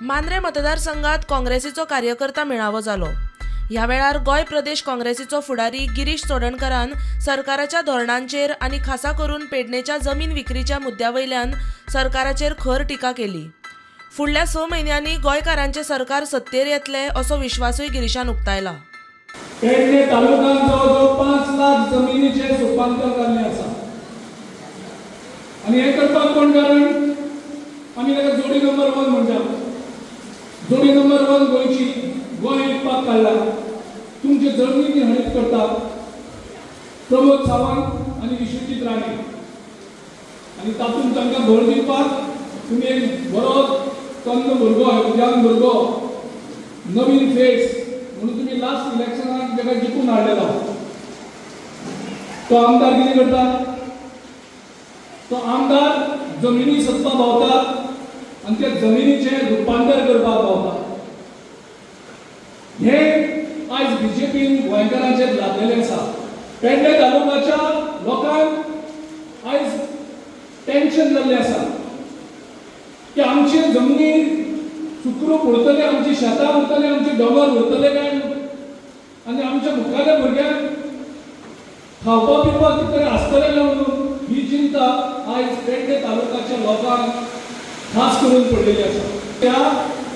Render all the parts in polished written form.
मांद्रें मतदारसंघात काँग्रेसीचो कार्यकर्ता मेळावो जालो. ह्या वेळार गोंय प्रदेश काँग्रेसीचो फुडारी गिरीश चोडणकारान सरकाराच्या धोरणांचेर आनी खासा करून पेडणेच्या जमीन विक्रीच्या मुद्द्या वयल्यान सरकाराचेर खर टिका केली. फुडल्या 6 म्हयन्यांनी गोंयकारांचें सरकार सत्तेर येतलें असो विश्वासूय गिरीशान उक्तायला. पेडणे तालुक्यांत जवळ जवळ 5 लाख जमिनीचें रुपांतर जाल्लें आसा आनी हें करपाक कोण कारण? आमी ताका जोडी नंबर 1 म्हणटा. जोडी नंबर 1 गोंयची, गोंय विकपाक काडला, तुमचे जमनी ती हडप करता प्रमोद सावंत आनी विश्वजीत राणे. आनी तातूंत तांकां भर दिवपाक तुमी एक बरो तन्न भुरगो, यंग भुरगो, नवीन फेस म्हणून तुमी लास्ट इलेक्शनाक ताका जिखून हाडलेलो. तो आमदार कितें करता? तो आमदार जमिनी सोदपाक भोंवता आनी त्या जमिनीचें रुपांतर करपाक भोंवता. हें आयज बीजेपीन गोंयकारांचेर लादलेलें आसा. पेडणे तालुक्याच्या लोकांक आयज टेंशन जाल्लें आसा की आमचे जमनी सुखरूप उरतले, आमची शेतां उरतले, आमचे दोंगर उरतले काय, आनी आमच्या मुखाल्या भुरग्यांक खावपा पिवपाक कितें तरी आसतलें काय म्हणून ही चिंता आयज पेडणे तालुक्याच्या लोकांक खास करून पडलेली आसा. त्या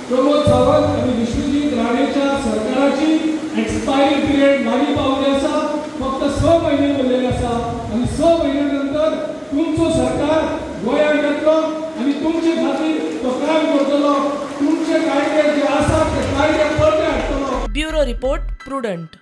प्रमोद सावंत आनी विश्वजीत राणेच्या सरकाराची एक्सपायरी पिरियड लागीं पावली आसा. फक्त 6 म्हयने उरलेले आसा आनी 6 म्हयन्या नंतर तुमचो सरकार गोंयांत येतलो आनी तुमचे खातीर तो काम करतलो. तुमचे कायदे जे आसात ते कायदे परते हाडटलो. Bureau report, Prudent.